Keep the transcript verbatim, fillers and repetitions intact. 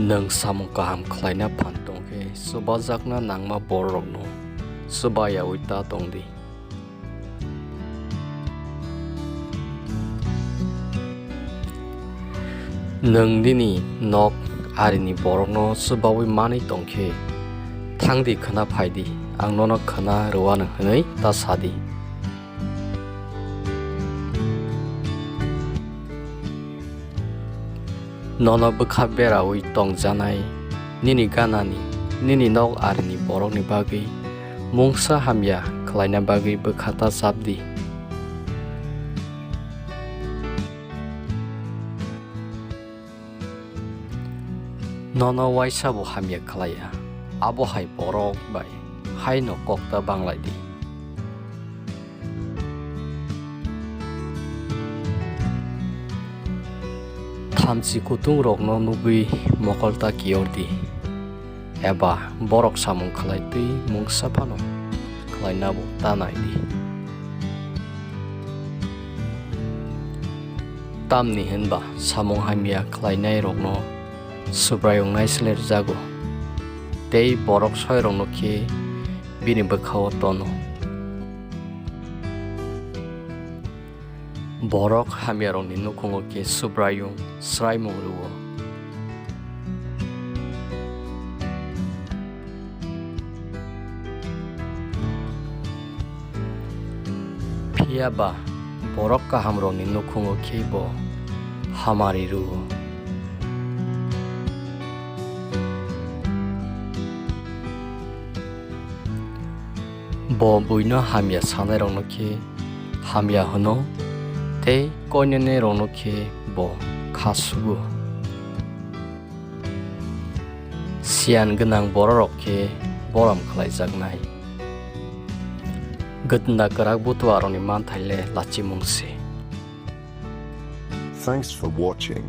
Nwng samung kaham khlaina phan tong khe, chubajakna nangma bororokno chubayaui ta tong di. Nwng nini nok arini borokno chubaui manwi tong khe, thang di, khwna phai di, ang nono khwna rw anw hwnwi ta sa di. Nono bwkha beraui tongjanai nini ganani, nini nok arini borokni bagwi mungsa hamya khlaina bagwi bwkha ta chap di. Nono waisa bo hamya khlai ya, abo hai borok bai haino kok ta banglai di. Thamchi kutung rokno nugwi mokol ta kiyor di, eba borok samung khlai twi mungsa phano khlaina bo ta nai di. Tamni hwnba samung hamya khlainai rokno Subraiyung naislerjago, tei borok soirokno khe bini bwkha-o tono. Borok hamyarokni nukhungo khe Subraiyung sraimung rw-o. Phiya ba borok kahamrokni nukhungo khe bo hamari rw-o. Bo buino hamya sanairokno khe hamya hwno, tei koinene rokno khe bo kha sugo. Siyan gwnang bororok khe borom khlaijaknai. Gwdna kwrak butuarokni manthai le lachimung se. Thanks for watching.